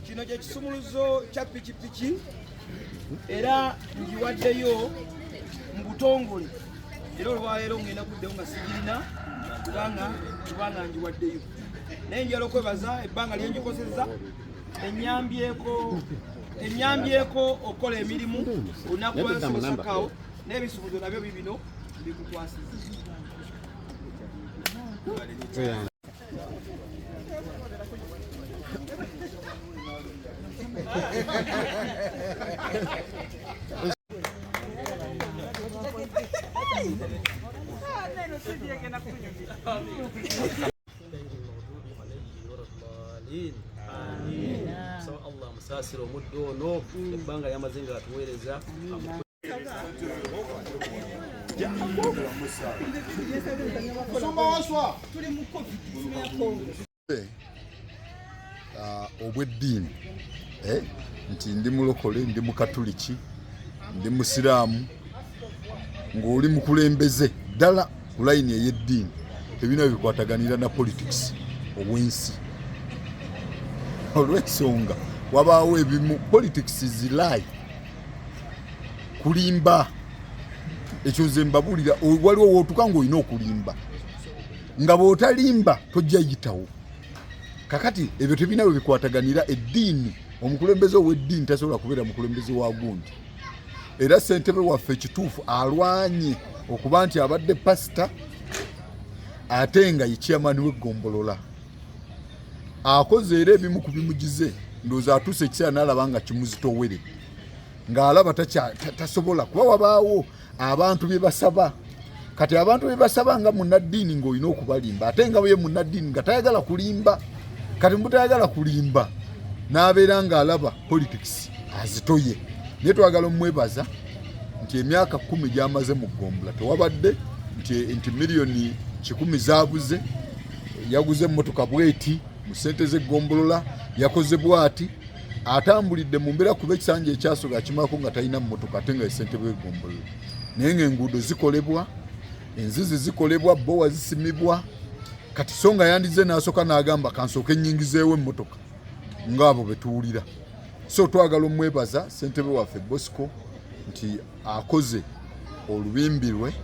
Kino kye kisumuluzo kya pikipiki era ngiwaddeyo mu butongole, era olwaleero ngenda kuddeyo nga sigirina kubanga ngiwaddeyo, naye njala okwebaza ebbanga lyengikozeza enyambyeko okukola emirimu olunaku lwasosakawo n'ebisumuluzo nabyo bibino bikukwasiza. Allah amusaasire omuddu ono ebbanga lyamaze nga atuweereza. Obw'eddiini nti ndi mulokole, ndi mukatuliki, ndi musiraamu, ng'oli mukulembeze ddala ku layini ey'eddiini, tebirina bikwataganira na politics ow'ensi, olw'ensonga wabaawo ebimu politics is lie, kulimba. Ekyo nze mbabuulira, waliwo wootuka ng'olina okulimba, nga bw'otalimba tojja yitawo. Kakati ebyo tebirina bwe bikwataganira eddiini. Omukulembeze ow'eddiini tasobola kubeera mukulembeze wa gundi. Era ssentebe waffe ekituufu alwanye okuba nti abadde pasita ate nga ye chairman w'eggombolola, akoze era ebimu ku bimugize. Ndowooza atuuse ekiseera n'alaba nga kimuzitoweredde, ng'alaba tasobola kuba wabaawo abantu bye basaba. Kati abantu bye basaba nga munnaddiini ng'olina okubalimba, ate nga ye munnaddiini nga tayagala kulimba. Kati mutayagala kulimba n'abeera ng'alaba politics azitoye. Naye twagala omwebaza nti emyaka 10 gy'amaze mu ggombolola tewabadde nti miliyoni 100 zaabuze, yaguze emmotoka bweti mu ssente z'eggombolola, yakoze bwati, atambulidde mu mbeera, kuba ekisanja ekyasooka akimalako nga talina mmotoka ate nga esente bw'eggombolola, naye ng'enguudo zikolebwa, enzizi zikolebwa, bowa zisimibwa. Kati so nga yandize n'asooka n'agamba kansooke ennyingizeewo emmotoka ng'abo be tuwulira. So twagala omwebaza ssentebe waffe Bosco nti akoze olubimbi lwe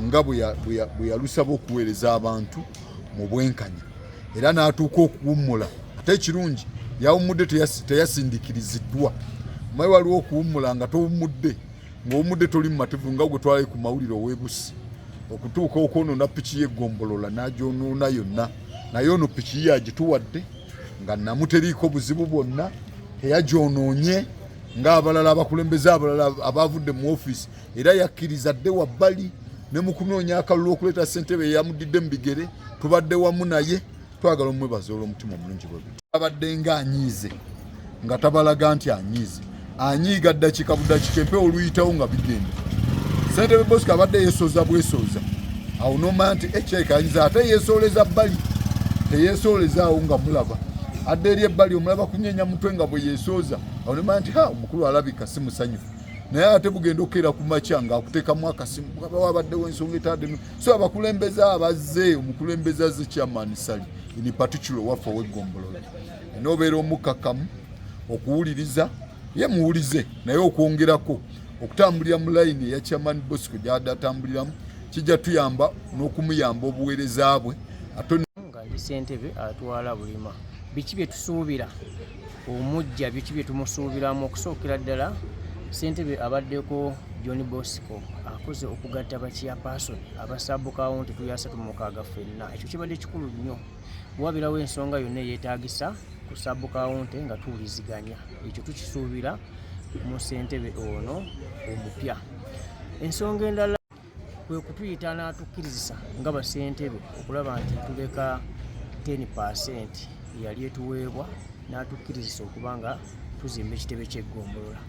nga bwe yalusaba okuweereza abantu mu bwenkanya, era n'atuuka okuwummula. Ate ekirungi yawummudde teyasindikiriziddwa. Omanyi waliwo okuwummula nga towummudde, ng'owummudde toli mumativu, nga gwe twali ku mawulire ow'ebusi okutuuka okwonoona piki y'eggombolola n'agyonoona yonna. Naye ono piki ye agituwadde nga namu, teriiko buzibu bwonna, teyagyonoonye ng'abalala abakulembeze abalala abavudde mu ofiisi. Era yakkiriza dde wabbali ne mu kunoonya akalulu okuleeta ssentebe eyamudidde mu bigere, tubadde wamu naye. Twagala omwebaza olw'omutima omulungi bwe guti. Abadde nga anyiize nga tabalaga nti anyiize, anyiiga ddakiika budakiika, empewo oluyitawo nga bigenda. Ssentebe Bosco abadde yeesooza bwesooza awo n'omanya nti ekyeka ayinza, ate yeesooleza bbali, teyeesooleza awo nga mulaba adda eri ebbali, omulaba kunyenya mutwe nga bwe yeesooza awo nomanya nti ha, omukulu alabika si musanyufu. Naye ate bugenda okukeera ku makya ng'akuteekamu akasimu bwaba wabaddewo ensonga etadde. So abakulembeze abazze, omukulembeze azze chairman Sali in particular owaffe ow'eggombolola, n'obeera omukkakkamu okuwuliriza ye muwulize, naye okwongerako okutambulira mu layini eya chairman Bosco gy'adde atambuliramu kijja tuyamba n'okumuyamba obuweereza bwe ate nga ndi ssentebe atwala Bulima, biki bye tusuubira omujja, biki bye tumusuubiramu? Okusookera ddala, ssentebe abaddeko John Bosco akoze okugatta ba chairperson aba sub county, tuli 36 ffenna. Ekyo kibadde kikulu nnyo. Wabeerawo ensonga yonna eyeetaagisa ku sub county nga tuwuliziganya, ekyo tukisuubira mu ssentebe ono omupya. Ensonga endala kwe kutuyita n'atukkirizisa nga bassentebe okulaba nti tuleka 10% eyali etuweebwa, n'atukkirizisa okuba nga tuzimba ekitebe ky'eggombolola.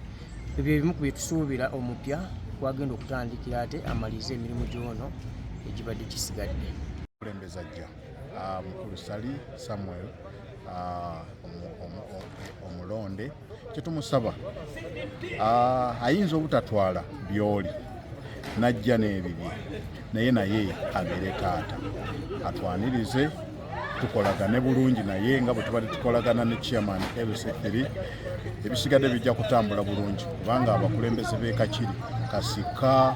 Ebyo ebimu ku bye tusuubira omupya kwagenda okutandikira, ate amalirize emirimu gy'ono egibadde gisigadde. Kulembeza ajja mukulu Sali Samuel omulonde, kyetumusaba ayinza obutatwala byoli, Najja n'ebibye naye naye abeere taata atwanirize, tukolagane bulungi naye nga bwe tubadde tukolagana ne chairman LC3. Ebisigadde bijja kutambula bulungi kubanga abakulembeze b'e Kakiri kasika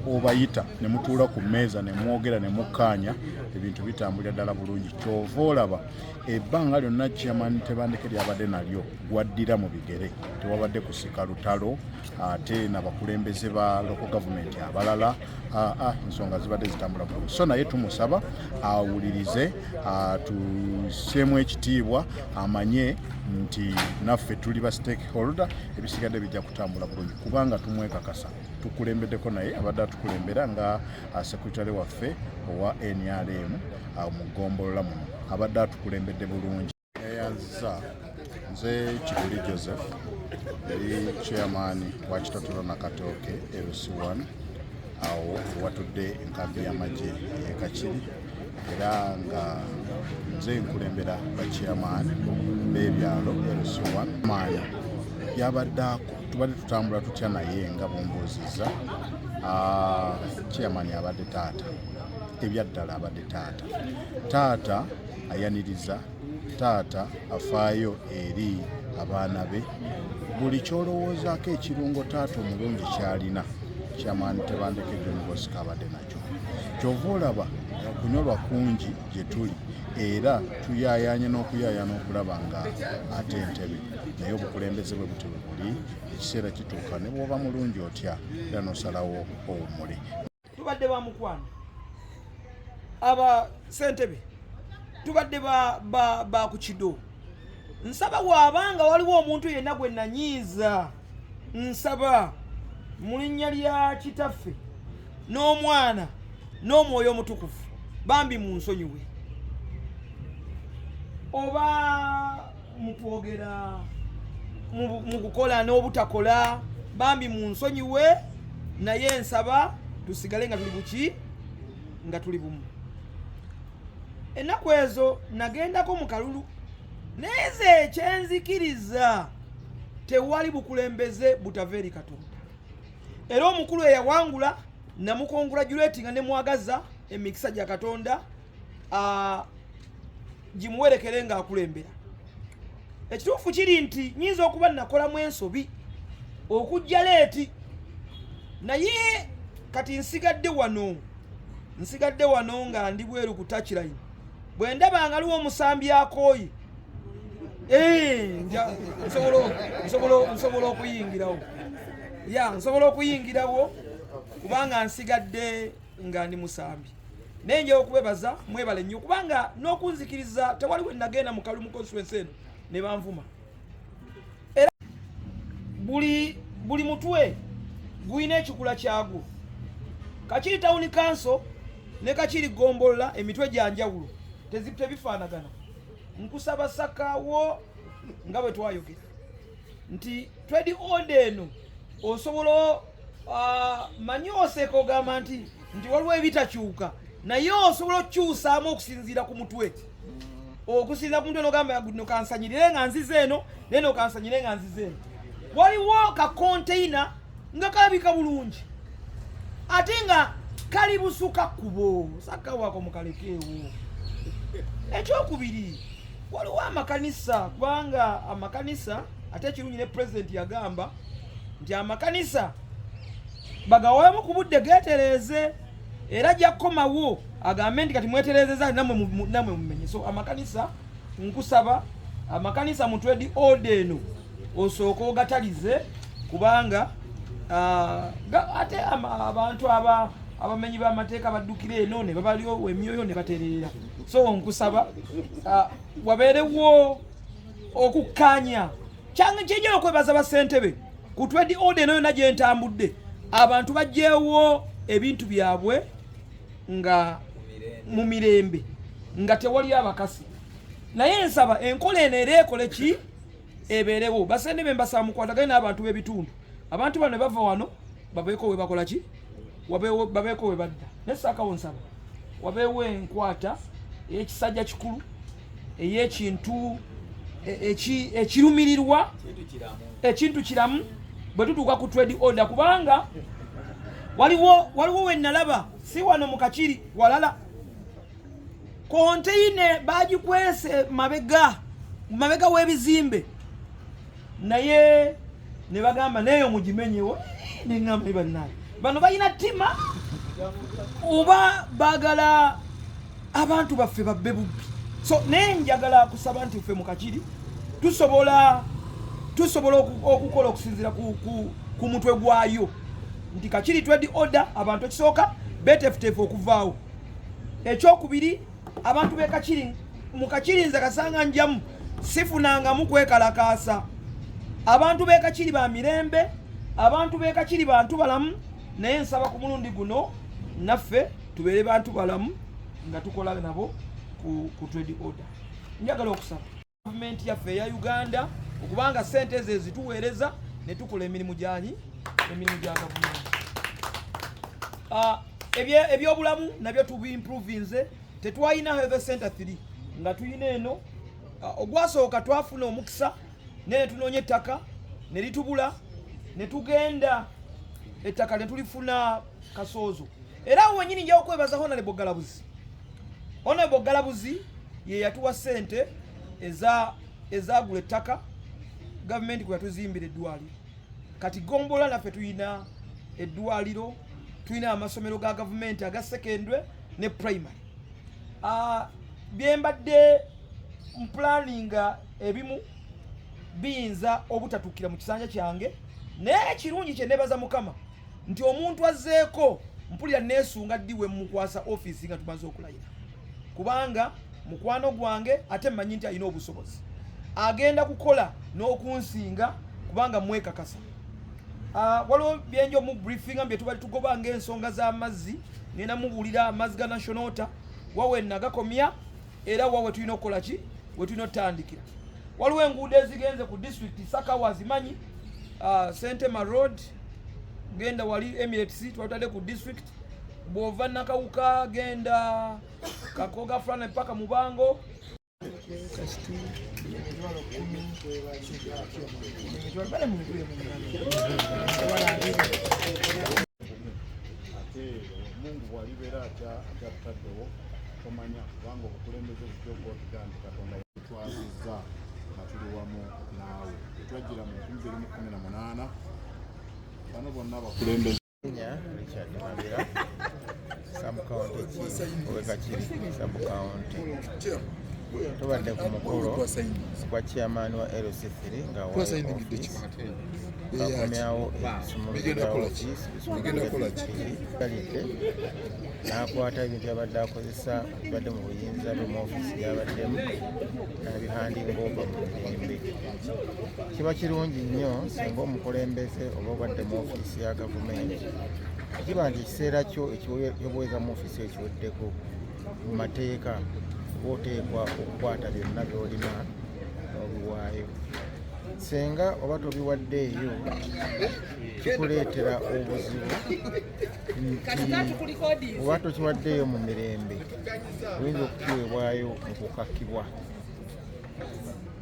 obayita ne mutuula ku mmeeza ne mwogera ne mukkaanya, ebintu bitambulira ddala bulungi. Kyova olaba ebbanga lyonna chairman Tebandeke lyabadde nalyo gwaddira mu bigere, tewabadde kusika lutalo ate nabakulembeze ba local government abalala. Ensonga zibadde zitambula bulungi. So naye tumusaba awulirize, atuseemu ekitiibwa, amanye nti naffe tuli ba stakeholder. Ebisigadde bijja kutambula bulungi kubanga tumwekakasa, tukulembeddeko naye abadde atukulembera nga secretary waffe owa NRM mu ggombolola muno, abadde atukulembedde bulungi. Eyanziza, nze Kibuli Joseph, eri chairman wa Kitotono Nakatooke LC1, awo watudde enkambi y'amagye ey'e Kakiri, era nga nze nkulembera bachairman b'ebyalo LC1. Maani yabadde ako tubadde tutambula tutya naye nga bumbuuzizza. Chairman abadde taata, ebyaddala abadde taata. Taata ayaniriza, taata afaayo eri abaana be. Buli kyolowoozaako ekirungo taata omulungi kyalina, chairman Tebandeke John Bosco abadde nakyo. Kyova olaba okunyolwa kungi gye tuli, era tuyaayanye n'okuyaayana okulaba nga ate entebe, naye obukulembeze bwe buti bwe buli. Ekiseera kituuka ne bw'oba mulungi otya, era n'osalawo owummule. Tubadde ba mukwano, aba sentebe tubadde ba ku kido. Nsaba waabanga waliwo omuntu yenna gwe nanyiiza, nsaba mu linnya lya Kitaffe n'Omwana n'Omwoyo Omutukuvu, bambi munsonyiwe, oba mukwogera, mu kukola n'obutakola, bambi munsonyiwe. Naye nsaba tusigale nga tuli buki, nga tuli bumu. Ennaku ezo nagendako mu kalulu, naye nze ekyenzikiriza, tewali bukulembeze butava eri Katonda. Era omukulu eyawangula namucongratulate nga nemwagaza emikisa gya Katonda gimuwerekere ng'akulembera. Ekituufu kiri nti nyinza okuba nakolamu ensobi okujja late, naye kati nsigadde wano nga ndi bweru ku touchline. Bwe ndaba nga aliwo omusambi akooye, nsobola okuyingirawo, ya, nsobola okuyingirawo kubanga nsigadde nga ndi musambi. Naye njawo okubebaza, mwebale nnyo, kubanga n'okunzikiriza tewali we nagenda mu kalulu mu constituency eno ne banvuma. Era buli mutwe gulina ekikula kyagwo. Kakiri Town Council ne Kakiri Gombolola emitwe gya njawulo, tebifaanagana. Nkusaba sakaawo nga bwe twayogera nti trade order eno osobola manyi oseeka ogamba nti waliwo ebitakyuka, naye osobola okukyusaamu okusinziira ku mutwe, nogamba, "Guno kansanyirire nga nzize eno, naye no kansanyire nga nzize eno." Waliwo ka container nga kalabika bulungi ate nga kali busuka kkubo, sakawako mukalekeewo. Ekyokubiri, waliwo amakanisa, kubanga amakanisa ate ekirungi ne pulezidenti yagamba nti amakanisa bagawemu ku budde geetereeze, era ajja kukomawo agambe nti kati mwetereezeza, nammwe mumenye. So amakanisa, nkusaba amakanisa mu trade order eno osooka ogatalize, kubanga ate abantu abamenyi b'amateeka baddukira eno ne babalyo emyoyo ne baterera. So nkusaba wabeerewo okukkanya. Kyange kyenjala okwebaza bassentebe ku trade order eno yonna gye ntambudde, abantu baggyewo ebintu byabwe nga mu mirembe, nga tewali abakasi. Naye nsaba enkola eno era ekole ki, ebeerewo. Basentebe, mbasaba mukwatagane n'abantu b'ebitundu. Abantu bano bava wano babeeko we bakola ki, babeeko we badda. Naye saakawo, nsaba wabeewo enkwata ey'ekisajja kikulu, ey'ekintu ekirumirirwa, ekintu kiramu, bwe tutuuka ku trade order, kubanga Waliwo waliwo we nalaba si wano mu Kakiri walala konteyine bagikwese mabega mabega w'ebizimbe naye ne bagamba neeyo mugimenyewo neŋŋamba bannange bano balina ttima oba baagala abantu baffe babbe bubbi so naye njagala kusaba nti ffe mu Kakiri tusobola tusobola okukola okusinziira ku mutwe gwayo nti Kakiri Trade Order abantu ekisooka beteefuteefu okuvaawo ekyokubiri abantu b'e Kakiri mu Kakiri nze kasanga njamu sifunangamu kwekalakaasa abantu b'e Kakiri ba mirembe abantu b'e Kakiri bantu balamu naye nsaba ku mulundi guno naffe tubeere bantu balamu nga tukola nabo ku trade order njagala okusaba gavumenti yaffe eya Uganda okubanga sente ezo ezituweereza ne tukola emirimu gyani emirimu gya gavumenti ebyobulamu nabyo tubiimprovinze tetwalina health center 3 nga tulina eno ogwasooka twafuna omukisa naye netunoonya ettaka ne litubula ne tugenda ettaka ne tulifuna Kasoozo era awo wenyini njawo okwebaza Honorable Galabuzi. Honorable Galabuzi ye yatuwa ssente ezagula ettaka gavumenti kwe yatuzimbira eddwaliro. Kati gombola naffe tulina eddwaliro, tulina amasomero ga gavumenti aga secondary ne primary. Byembadde mplaninga ebimu biyinza obutatuukira mu kisanja kyange, naye ekirungi kye neebaza Mukama nti omuntu azzeeko mpulira neesunga ddi we mukwasa ofiisi nga tumaze okulayira, kubanga mukwano gwange ate mmanyi nti alina obusobozi, agenda kukola n'okunsinga kubanga mwekakasa. Waliwo byenjo mu briefinga bye tubali tugoba ng'ensonga z'amazzi, ngenda mubuulira amazzi ga National Water wawe nagakomya era wawe tulina okukola ki we tulina otutandikira. Waliwo enguudo ezigenze ku disitulikiti Sakawa zimanyi, Sentema Road genda wali Emirates twatadde ku district, bw'ova Nakawuka genda Kakoga Fulani paka Mubango. Ate Mungu bw'alibeera akyatutaddewo tomanya kubanga obukulembeze butyo bw'otugaa nti Katonda yatwazizza nga tuli wamu naawe. Twajjira mu 2018 bano bonna abakulembeze. Richard Mabira, sub county chief ow'e Kakiri sub county. Tubadde ku mukolo gwa chairman wa LC3 nga waayo office akomyawo ebisumuluzo bya ofiisi galidde n'akwata ebintu byabadde akozesa bibadde mu buyinza bwe mu ofiisi gyabaddemu n'abihandinga ova mu mirembe. Kiba kirungi nnyo singa omukulembeze oba obadde mu ofiisi ya gavumenti kiba nti ekiseera kyo ekyobuweereza mu ofiisi eyo kiweddeko mu mateeka oba oteekwa okukwata byonna by'olina n'obiwaayo. Singa oba tobiwaddeeyo kikuleetera obuzibu nti oba tokiwaddeeyo mu mirembe oyinza okukiweebwayo mu kukakibwa.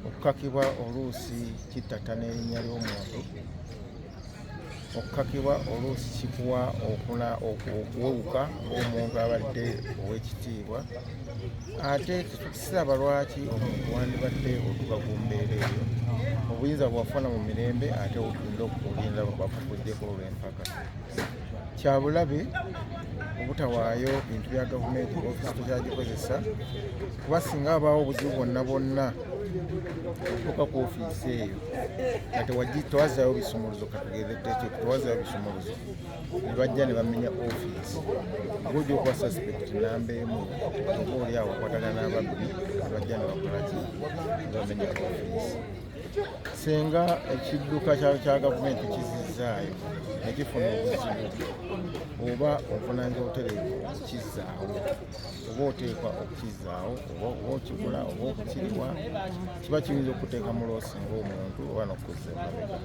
Okukakibwa oluusi kittattana erinnya ly'omuntu. Okukakibwa oluusi kikuwa okuwewuka ng'omuntu abadde ow'ekitiibwa ate siraba lwaki omuntu wandibadde otuuka ku mbeera eyo. Obuyinza bwewafuna mu mirembe ate olinda okulinda bakukuggyeko olw'empaka. Kya bulabe obutawaayo bintu bya gavumenti ofiisi tokyagikozesa kuba singa wabaawo obuzibu bwonna bwonna otuuka ku ofiisi eyo nga tewazaayo bisumuluzo, katugeze tewazaayo bisumuluzo ne bajja ne bamenya ofiisi, ng'ojja okuba suspect namba emu oba oli awo okwatagana n'ababbi ne bajja ne bakola ki ne bamenya ofiisi. Singa ekidduka kya gavumenti kizizzaayo ne kifuna obuzibu oba ovunaanyizibwa butereevu okukizzaawo oba oteekwa okukizzaawo oba okigula oba okukiriwa kiba kiyinza okuteeka mu loosi ng'omuntu oba n'okuzza emabega.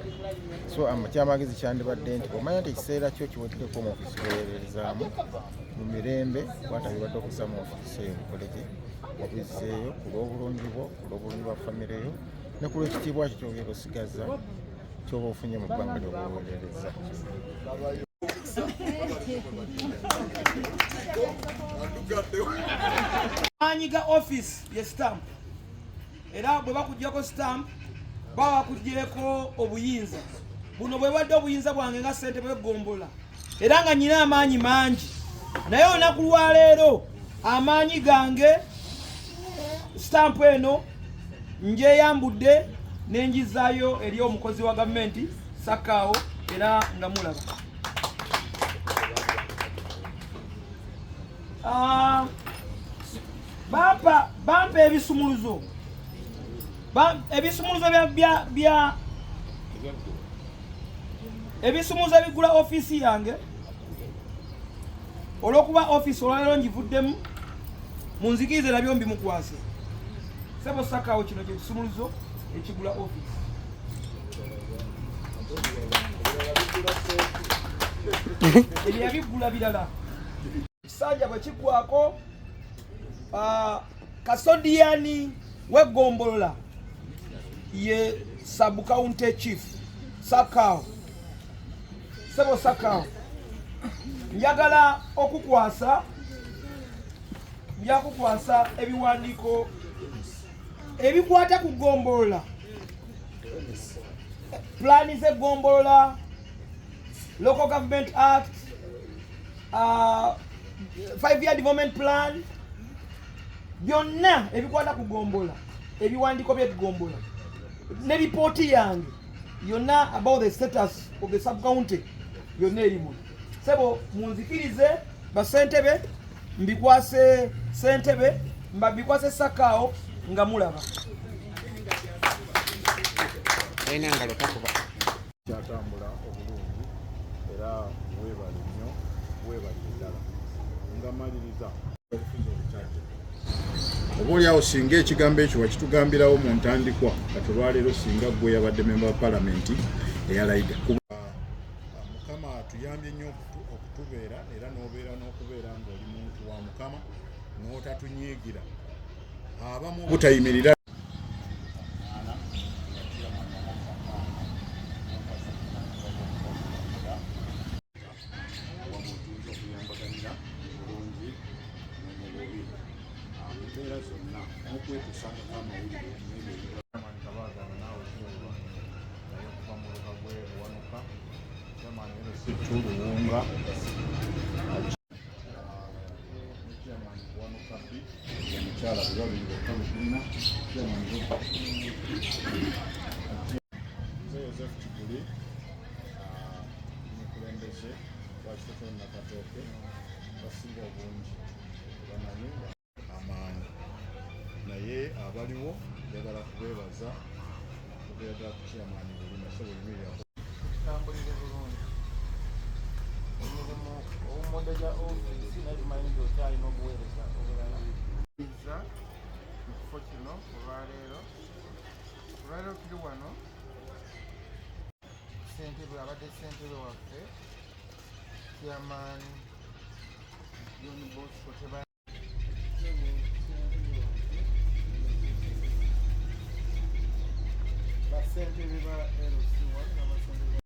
So kyamagezi kyandibadde nti omanya nti ekiseera kyo kiweddeko mu ofiisi gweweererezaamu mu mirembe kwata byobadde okussa mu ofiisi eyo bikoleki obizzeeyo ku lw'obulungi bwo, ku lw'obulungi bwa famire yo ne ku lw'ekitiibwa kyo ky'ogenda osigaza ky'oba ofunye mu bbanga ly'oba weerereza. Maanyi ga office ye stamp, era bwe bakuggyako stamp baba bakuggyeko obuyinza. Buno bwe bwadde obuyinza bwange nga ssentebe w'eggombolola, era nga nyina amaanyi mangi, naye olunaku lwaleero amaanyi gange stamp eno njeyambudde nenjizaayo eri omukozi wa gavumenti Sakaawo, era nga mulaba. Bampa ebisumuluzo, ebisumuluzo bya ebisumuluzo ebigula ofiisi yange. Olw'okuba ofiisi olwaleero ngivuddemu, munzikirize nabyo mbimukwase. Sebo Sakaawo, kino kye kisumuluzo ekigula ofiisi. Ebyo yabigula birala. Kisanja bwe kiggwako, custodian w'eggombolola ye sub county chief Sakaawo. Sebo Sakaawo, njagala okukwasa, nja kukwasa ebiwandiiko ebikwata ku ggombolola, pulaani z'eggombolola, Local Government Act, 5 year development plan, byonna ebikwata ku ggombolola, ebiwandiiko by'eggombolola ne ripooti yange yonna about the status of the sub county yonna eri muno. Sebo, munzikirize basentebe mbikwase, sentebe mbikwase Sakaawo nga mulaba. Talina ngalo, takuba. Kyatambula obulungi, era weebale nnyo, weebalire ddala. Nga maliriza obufuzi obukyajja, oba oliawo singa ekigambo ekyo wakitugambirawo mu ntandikwa, kati olwaleero singa gwe yabadde memba wa palamenti eyalayida. Kuba Mukama atuyambye nnyo okutubeera era n'obeera n'okubeera ng'oli muntu wa Mukama n'otatunyiigira abamu obutayimirira. Awamu tuyinza okuyambaganira bulungi nomububi mu mbeera zonna n'okwetusangako amawulire n'ebyo. Chairman Kabaagana, naawe Kyerwa, naye okuva mu luka gwe Buwanuka, Chairman LC2 Luwunga, ne Chairman Buwanuka B omukyala, be babiri bokka be tulina. Chairman Robert, nze Joseph Kiguli, mukulembeze wa Kitoto Nakatooke, basinga obungi bamanyi amaanyi, naye abaliwo njagala kubeebaza okubeera ddala ku chairman Bulima. So buyimirira. Tutambulire bulungi emirimu owummudde gya ofiisi, naye tumanyi nti okyalina obuweereza obulala za mu kifo kino. Olwaleero tuli wano, ssentebe abadde ssentebe waffe, chairman